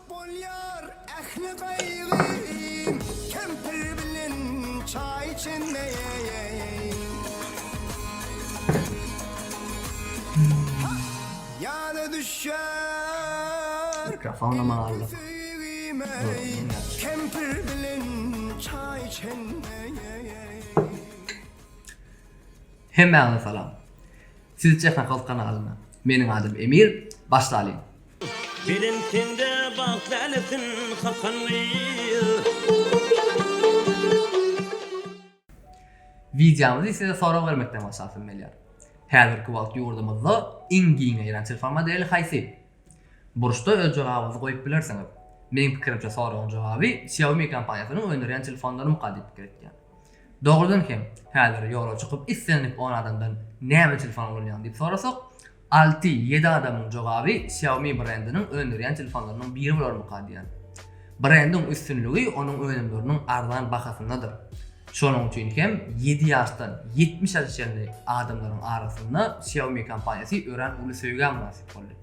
Bolýar ähli gaýgym kempir bilen çaý içende. Ýada düşýär Mikrofonam ilki aldyk. söýgim Dur, eý, men ýazyp. kempir bilen çaý içende. Hemmäňize salam. Siz Tehnokolt kanalynda. Meniň adym Emir. Başlalyň. Belent sende bagt lälesin kakan gyz. Wideomyzy size sorag bermekden başlasym gelýär. Häzirki wagt ýurdumyzda iň giň ýaýran telefon modeli haýsy? Burçda öz jogabyňyzy goýup bilersiňiz. Meň pikirimçe soragyň jogaby Xiaomi kompaniýasynyň öndürýän telefonlarymyka diýip pikir etýän. Dogrudan hem, häzir ýola çykyp islendik on adamdan näme telefon ulanýaň diýip sorasak, alty, ýedi adamyň jogaby Xiaomi brendiniň öndürýän telefonlarynyň biri bolarmyka diýýän. Brendiň üstünligi onuň önümleriniň arzan bahasyndadyr. Şonuň üçin hem ýedi ýaşdan 70 ýaşa çenli adamlaryň arasynda Xiaomi kompaniýasy örän uly söýgä mynasyp boldy.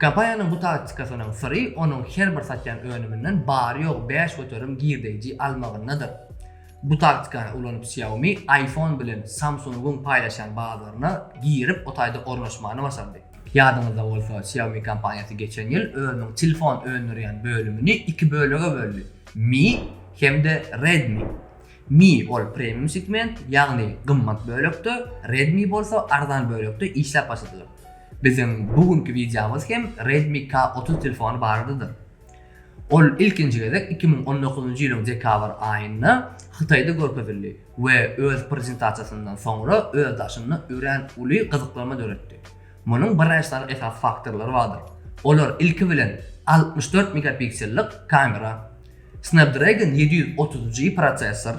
Kompaniýanyň bu taktikasynyň syry onuň her bir satýan önüminden bary-ýogy 5% girdeýji almagyndadyr. Bu taktikany ulanyp Xiaomi iPhone bilen Samsung-yň paýlaşýan bazaryna girip o taýda ornaşmany başardy. Ýadyňyzda bolsa Xiaomi kompaniýasy geçen ýyl özüniň telefon öndürýän bölümini iki bölege böldi, Mi hem-de Redmi. Mi ol premium segment, ýagny gymmat bölekde, Redmi bolsa arzan bölekde işläp başladylar. Biziň bu günki wideomyz hem Redmi K 30 telefony baradadyr. Ol ilkinji gezek 2019-njy ýylyň dekabr aýynda Hytaýda görkezildi we öz prezentasiýasyndan soňra öz daşynda örän uly gyzyklanma döretdi. Munuň birnäçe sany esasy faktorlary bardyr. Olar ilki bilen 64 megapiksellik kamera, Snapdragon 730 G prosessor,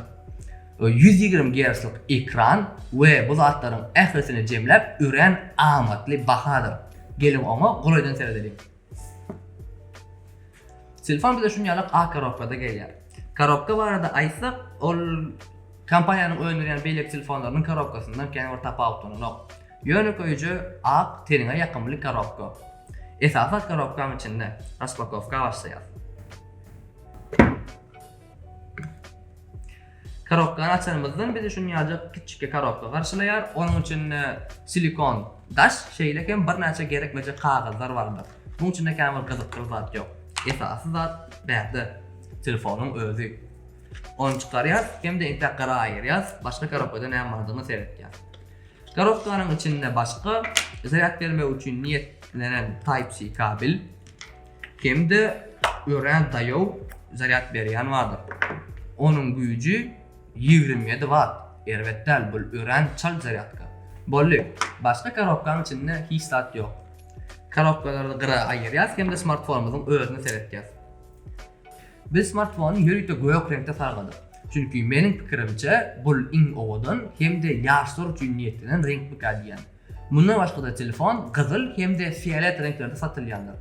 120 Gzlik ekran we bu zatlaryň ählisini jemläp örän amatly bahadyr. Geliň oňa golaýdan seredeliň. Telefon bize şuny ýaly ak korobkada gelýär. Korobka barada aýtsak, ol kompaniýanyň öndürýän beýleki telefonlarynyň korobkasyndan kän bir tapawutlananok. Ýönekeýje ak, teniňe ýakymly korobka. Esasy zat korobkaň içinde. Raspakowka başlaýas. Korobkany açanymyzdan bizi şuny ýaljak kiçijik korobka garşylaýar. Onuň içinde silikon daş, şeýle hem birnäçe gerekmejek kagyzlar bardyr. Munuň içinde kän bir gyzykly zat ýok. Esasy zat bärde telefonyň özi. Ony çykarýas hem-de entäk gara aýyrýas, başga korobkada näme bardygyny seretýäs. Korobkanyň içinde başga zarýad bermek üçin niýetlenen Type-C kabel hem-de örän daýaw zarýad berýän bardyr. Onuň güýji 27 watt. Erbet däl, bu örän çalt zarýadka. Boldy. Başga korobkanyň içinde hiç zat ýok. Korobkalary gyra aýyrýas hem-de smartfonymyzyň özüne seretýäs. Biz smartfony ýörite gök reňkde sargadyk. Çünki meniň pikirimçe bul iň owadan hem-de ýaşlar üçin niýetlenen reňkmikä diýýän. Mundan başga-da telefon gyzyl hem-de fiolet reňklerde satylýandyr.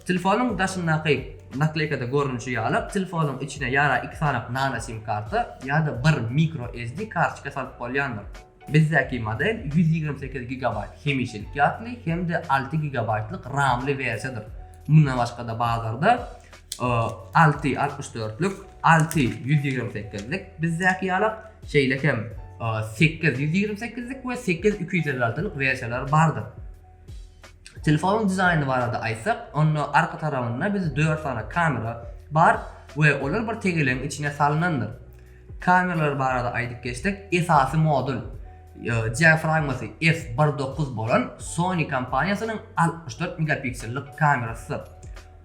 Telefonyň daşyndaky nakleýkada görnüşi ýaly telefonyň içine ýa iki sany nano sim karta ýa-da bir mikro SD kartoçka salyp bolýandyr. Bizdäki model 128 gigabaýt hemişelik ýatly hem-de 6 gigabaýtlyk RAM-ly wersiýadyr. Mundan başga-da bazarda 6 64-lük, 6 128-lik bizdäki ýalak, şeýle hem 8 128-lik we 8 256-lyk wersiýalary bardyr. Telefonyň dizaýny barada aýtsak, onda arka tarabynda bizde 4 sany kamera bar we olar bir tegelegiň içine salynandyr. Kameralar barada aýdyp geçsek, esasy modul diafragmasy f bir dokuz bolan Sony kompaniýasynyň 64 megapiksellik kamerasydyr.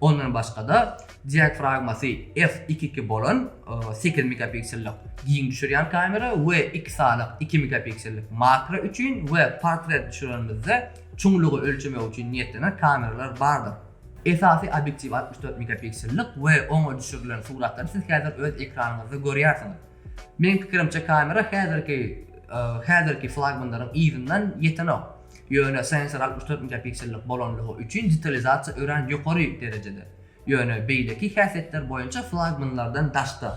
Ondan başga-da diafragmasy f iki iki bolan 8 megapiksellik giň düşürýän kamera we 2 sanyk 2 megapiksellik makro üçin we portret düşürenimizde çuňlugy ölçemek üçin niýetlenen kameralar bardyr. Esasy obýektiw 64 megapiksellik we oňa düşürilen suratlary siz häzir öz ekranyňyzda görýärsiňiz. Meň pikirimçe kamera häzirki häzirki flagmanlaryň yzyndan ýetenok. Ýöne sensor 64 megapiksellik bolanlygy üçin detalizasiýa örän ýokary derejede. Ýöne beýleki häsiýetler boýunça flagmanlardan daşda.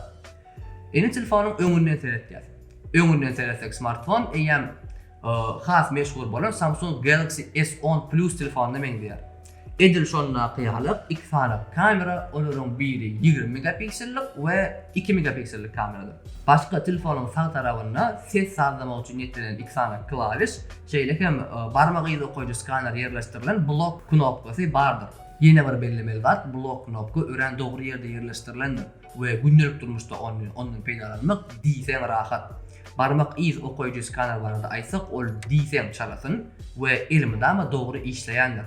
Indi telefonyň öňünden seretýäs. Öňünden seretsek smartfon eýýäm has meşhur bolan Samsung Galaxy S10 Plus telefonyna meňzeýär. Edil şondaky ýaly iki sany kamera, olaryň biri 20 megapiksellik we 2 megapiksellik kameradyr. Başga telefonyň sag tarabynda ses sazlamak üçin niýetlenen iki sany klawiş, şeýle hem barmak yzy okaýjy skaner ýerleşdirilen blok knopkasy bardyr. Ýene bir bellemeli zat, blok knopka örän dogry ýerde ýerleşdirilendir we gündelik durmuşda ony ondan peýdalanmak diýseň rahat. Barmak yz okaýjy skaner barada aýtsak, ol diýseň çalasyn we elmydama dogry işleýändir.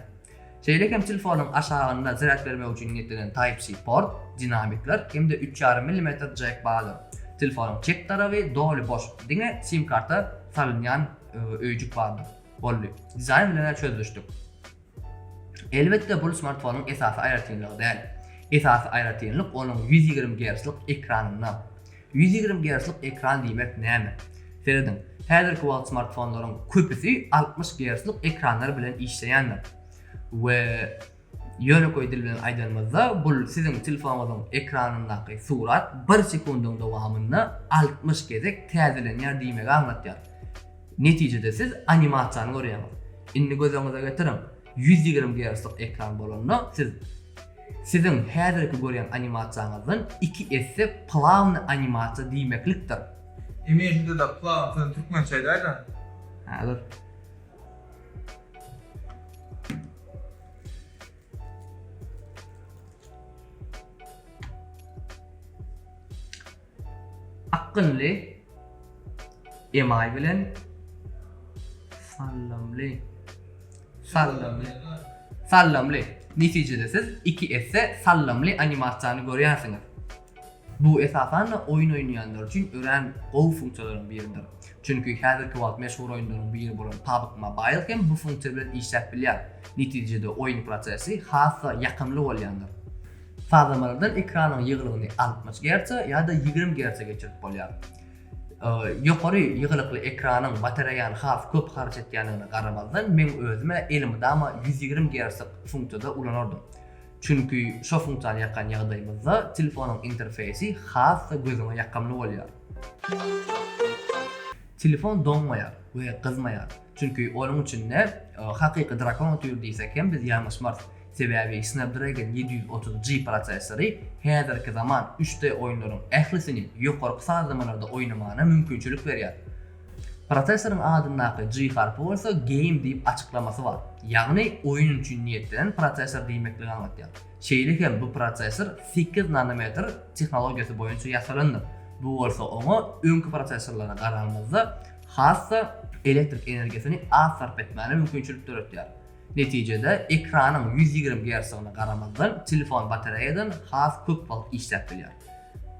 Şeýle hem telefonyň aşagynda zarýad bermek üçin niýetlenen Type-C port, dinamikler hem-de üç ýarym millimetr jek bardyr. Telefonyň çep taraby doly boş, diňe sim karta salynýan öýjük bardyr. Boldy. Dizaýn bilen-ä çözlüşdik. Elbetde bul smartfonyň esasy aýratynlygy däl. Esasy aýratynlyk onuň 120 Gzlyk ekranynda. 120 Gzlyk ekran diýmek näme? Serediň, häzirki wagt smartfonlaryň köpüsi 60 Gzlyk ekranlar bilen işleýändir. We ýönekeý dil bilen aýdanymyzda, bul siziň telefonyňyzyň ekranyndaky surat bir sekundyň dowamynda 60 gezek täzelenýär diýmegi aňlatýar. Netijede siz animasiýany görýäňiz. Indi göz öňüňize getiriň, 120 Gzlyk ekran bolanda siz siziň häzirki görýän animasiýaňyzdan iki esse plawny animasiýa diýmeklikdir. Emin şunda-da plawn sözüni türkmençe aýdaýda. Häzir. Akgynly emaý bilen sallamly sallamly sallamly netijede siz iki esse sallamly animasiýany görýärsiňiz. Bu esasan-da oýun oýnaýanlar üçin örän gowy funksiýalaryň biridir. Çünki häzirki wagt meşhur oýunlaryň biri bolan PUBG Mobile hem bu funksiýa bilen işläp bilýär. Netijede oýun prosesi has-da ýakymly bolýandyr. Sazlamalardan ekranyň ýygylygyny 60 Gz ýa-da 20 Gz geçirip bolýar. Ýokary ýygylykly ekranyň batareýany has köp harç etýändigine garamazdan, meň özüm-ä elmydama 120 Gz-lik funksiýada ulanardym. Çünki şo funksiýany ýakan ýagdaýymyzda telefonyň interfeýsi has-da gözüňe ýakymly bolýar. Telefon doňmaýar we gyzmaýar. Çünki onuň içinde hakyky drakon otyr diýsek hem biz ýalňyşmarys. Sebäbi Snapdragon 730 G prosessory häzirki zaman 3D oýunlaryň ählisini ýokarky sazlamalarda oýnamana mümkinçilik berýär. Prosessoryň adyndaky G harpy bolsa Game diýip açyklamasy bar. Ýagny oýun üçin niýetlenen prosessor diýmekligi aňladýar. Şeýle hem bu prosessor 8 nanometr tehnologiýasy boýunça ýasalandyr. Bu bolsa oňa öňki prosessorlara garanymyzda has-da elektrik energiýasyny az sarp etmäne mümkinçilik döretýär. Netijede, ekranyň 120 Gz-lygyna garamazdan, telefon batareýadan has köp wagt işläp bilýär.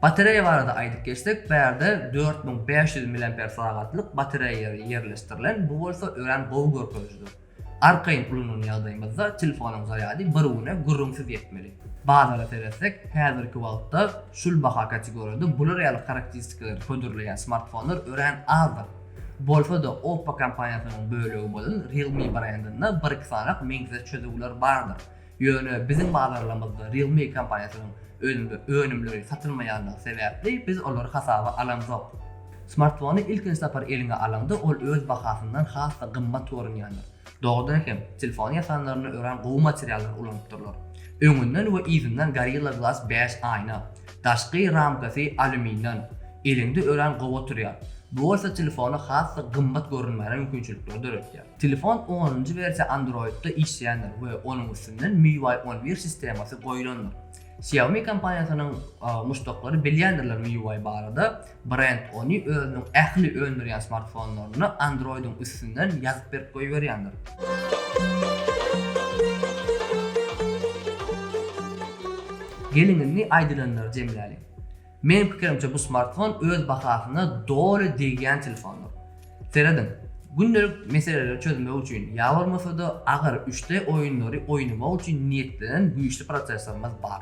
Batareýa barada aýdyp geçsek, bärde 4500 mAh-lyk batareýa ýerleşdirilen, bu bolsa örän gowy görkezijidir. Arkaýyn ulanan ýagdaýymyzda telefonyň zarýady bir güne gürrüňsiz ýetmeli. Bazara seretsek, häzirki wagtda şul baha kategoriýada bular ýaly harakteristikalary hödürleýän smartfonlar örän azdyr. Bolsa-da Oppo kompaniýasynyň bölegi bolan Realme brendinde bir-iki sanak meňzeş çözüwler bardyr. Ýöne biziň bazarlarymyzda Realme kompaniýasynyň önümleri satylmaýanlygy sebäpli biz olary hasaba alamzok. Smartfony ilkinji sapar eliňe alaňda ol öz bahasyndan has-da gymmat görünýändir. Dogrudan hem, telefony ýasanlarynda örän gowy materiallary ulanypdyrlar. Öňünden we yzyndan Gorilla Glass 5 aýna. Daşky ramkasy alýuminden. Eliňde örän gowy oturýar. Bu bolsa telefona has-da gymmat görünmäne mümkinçilikleri döretýär. Telefon onunjy wersiýa Android-da işleýändir we onuň üstünden MIUI 11 sistemasy goýlandyr. Xiaomi kompaniýasynyň muşdaklary bilýändirler MIUI barada, brend ony özüniň ähli öndürýän smartfonlaryna Android-iň üstünden ýazyp berip goýberýändir. Geliň indi aýdylanlary jemläliň. Meniň pikirimçe bu smartfon öz bahasyna doly degýän telefondyr. Serediň, gündelik meseleleri çözmek üçin ýa bolmasa-da agyr 3D oýunlary oýnamak üçin niýetlenen güýçli prosessorymyz bar.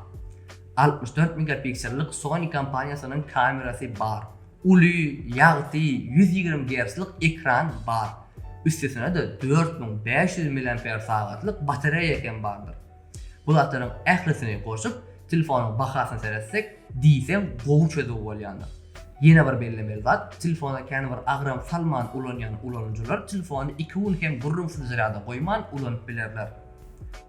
64 megapiksellik Sony kompaniýasynyň kamerasy bar. Uly, ýagty, 120 Gzlyk ekran bar. Üstesine-de 4500 mAh-lyk batareýa hem bardyr. Bu zatlaryň ählisini goşup, telefonyň bahasyna seretsek, diýseň gowy çözüw bolýandyr. Ýene bir bellemeli zat, telefona kän bir agram salman ulanýan ulanyjylar telefony iki gün hem gürrüňsiz zarýada goýman ulanyp bilerler.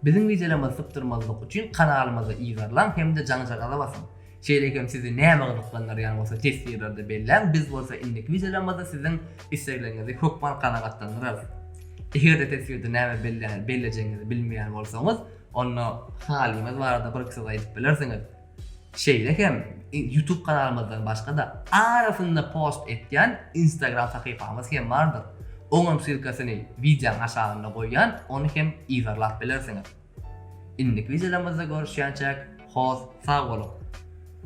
Biziň wideolarymyzy sypdyrmazlyk üçin kanalymyzy yzarlaň hem-de jaňjagaza basyň. Şeýle hem sizi näme gyzyklandyrýan bolsa teswirlerde belläň, biz bolsa indiki wideolarymyzda siziň islegleriňizi hökman kanagatlandyrarys. Eger-de teswirde näme belleýän bellejegiňizi bilmeýän bolsaňyz, onda halymyz barada birki söz aýdyp bilersiňiz. Şeýle hem YouTube kanalymyzdan başga-da arasynda post etýän Instagram sahypamyz hem bardyr. Oňam ssylkasyny wideoň aşagynda goýýan, ony hem yzarlap bilersiňiz. Indiki wideolarymyzda görüşýänçäk, hoz sag boluň!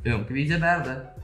Öňki wideo bärde.